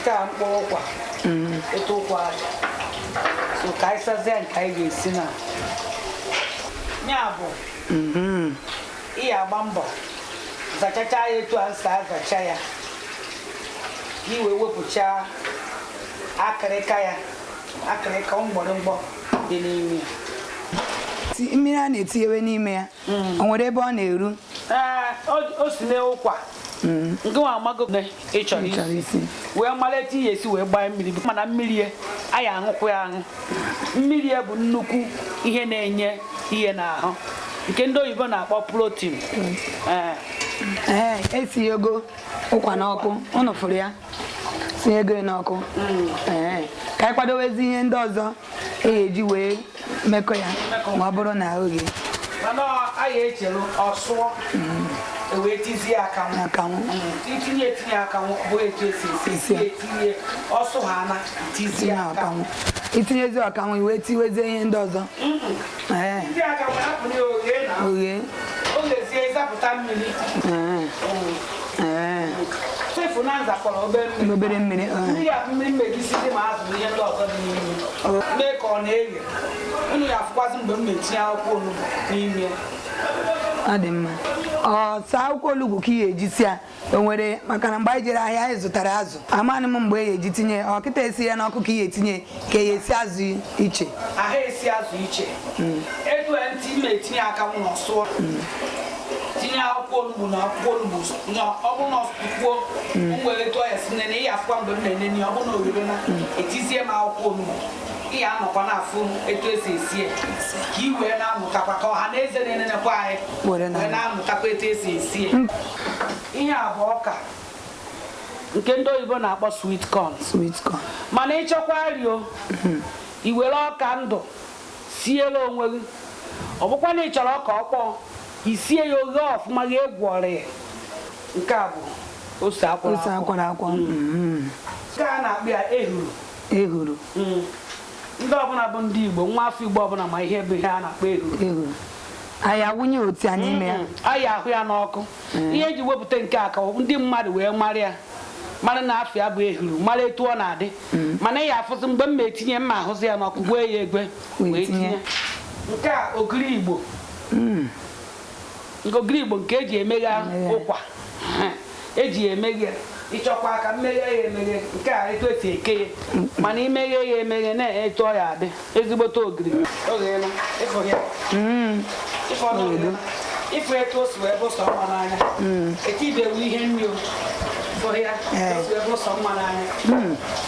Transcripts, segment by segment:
Nke a mkpụrụ ụkwa, etu ụkwa dị. So ka anyị sazie nke anyị ga-esi na ya bụ ị agba mbọ zachacha ya etu a nsa azacha ya, ka i wee wepụcha akịrịka ya, akịrịka mgbọrịmgbọ dị n'ime ya. Mmiri a na-etinyewe n'ime ya, o nwere ebe ọ na-eru? Ee, o si n'ụkwa nke nwa amago na ị chọrọ Ị chọrọ isi isi. Wee mara etu ị ga-esi wee gbaa mmiri, mana mmiri ya anyị aṅụkwa ya aṅụ. Mmiri ya bụ nnukwu ihe na-enye ihe n'ahụ, nke ndị oyibo na-akpọ protein. Ee. Ee, esinyego ụkwa n'ọkụ. Unu fụrụ ya, sinyego ya n'ọkụ. Ee, ka anyị kwadowezi ihe ndị ọzọ e eji wee mekọ ya ma ọ bụrụ na oge. Mana anyị echere ọsụọ, ewee tizie akanwụ. Akanwụ. Itinye etinye akanwụ bụ etu esi esi Esi ya. Etinye ọsụ ha na tizie tinye akanwụ. Akanwụ, itinyezi ọkanwụ, iwee tiwezie ihe ndị ọzọ. Ee. Ndị akanwụ hapụ ya oghe na oghe. O gezie, ịzapụta mmiri. Ee. Ee. Chefu na nzakọrọ obere mmiri. Obere mmiri, ee. Mmiri a bụ mmiri mmegisizi ma azụ na ihe ndị ọzọ dị n'ime, mee ka ọ na-eghe. Unu ya afụkwazị mgbe m na-etinye akwụkwọ onugbu n'ime ya. Ọ dị mma. Ọ sọ akwụkwọ olugbu ka ị ga-eji si ya? O nwere, maka na mgbe anyị jere ahịa, anyị zụtara azụ. Amaghị m mgbe e ga-eji tinye ọ. Kịta esi ya n'ọkụ ka ị ga-etinye, ka e esi azụ iche? Ahụ esi azụ iche. Etu a ntị m etinye akanwụ na ọsụọ, tinye akwụkwọ onugbu na akwụkwọ onugbu na ọ bụrụ na ọsụkwuo, m nwere etu ọ ya si nene. Ị afụkwa mgbe m na-enene ya. Ọ bụrụ na oghere na etizie m akwụkwọ onugbu, ị ya anọkwa na-afụ etu esi esi ya, ka ị wee na-amụtakwa, ka ọha na eze na-enenekwa anyị were wee na-amụtakwa etu esi esi ya. Ihe a bụ ọka nke ndị oyibo na-akpọ sweet corn. Sweet corn. Mana ịchọkwa rio, i were ọka ndụ siere onwe gị. Ọ bụkwa na ị chọrọ ọka ọkpọọ, isie ya oghe ọfụma, ghe gwọrọ ya. Nke a bụ ose akwọrọ Ose akwọ. Akwọrọ akwọ. Nke a na-akpọ ya ehuru. Ehuru. Ndị ọbụla bụ ndị Igbo, nwa afọ Igbo ọbụla ma ihe bụ ihe a na-akpọ ehuru. Ehuru. Anyị awụnye otu a n'ime ya? Anyị ahụ ya n'ọkụ. Ihe eji wepụta nke a ka ndị mmadụ wee mara ya, mara na afọ ya bụ ehuru, mara etu ọ na-adị. Mana ị ya afụzi mgbe m ma etinye mma ahụzi ya n'ọkụ, gwee ya egwe wee wee tinye. tinye. Nke a ogiri Igbo, nke ogiri Igbo nke eji emeghe Emeghe. ụkwa eji ya emeghe. Ịchọkwa ka mmeghe ya emeghe, nke a etu esi eke ya. Mana imeghe ya emeghe na etu ọ ya adị, ezigbote ogiri. Ogheela, ịfụ ya, ịfụ ọnụ ogheela, ịfụ etu o si wee bụ sọ mma n'anya. Etibewu ihe nri o. Ịfụ ya, Ee. o si wee bụ sọ mma n'anya.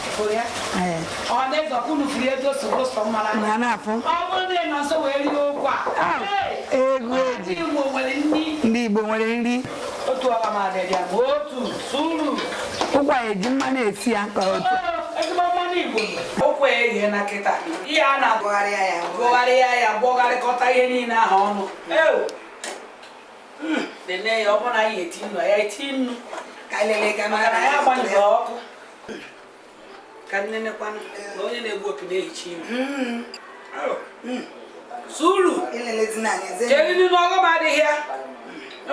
Ịfụ ya. Ee. Ọ na-eze ọkụ unu furu etu o si bụ sọ mma n'anya. Na na-afụ. Ọ bụrụ na ị nọ nso wee rie ụkwa. Ah, Hey! egwu eji. Ndị Igbo nwere nri. Ndị Igbo nwere nri. Otu ọkamadịbịa ma otu suru. Ụkwa eji mmanụ esi ya ka otu? Ezigbo mmanụ Igbo. Ụkwa eghe na kịta, ihe a na-agụgharịa ya, gụgharịa ya, gwọgharịkọta ihe niile ahụ ọnụ. Ew! Nene ya, ọ bụrụ na anyị eti nnu, ya eti nnu. Ka lele ka maka na ya agbanyụrụ ọkụ ka nnenekwanụ na onye na-egbu opi na-ehicha imi. Suru. Elelezina anyị eze. Kedu n'ọghọm adịghị ya?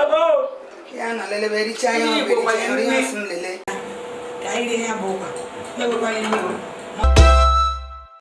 Oo. Ya nọ lelebe richa ya. Ndị ọ Igbo bụ nwere richa ya nri. Ọsị m lele ka anyị rie ya bụ ụkwa, ewekwana iwe.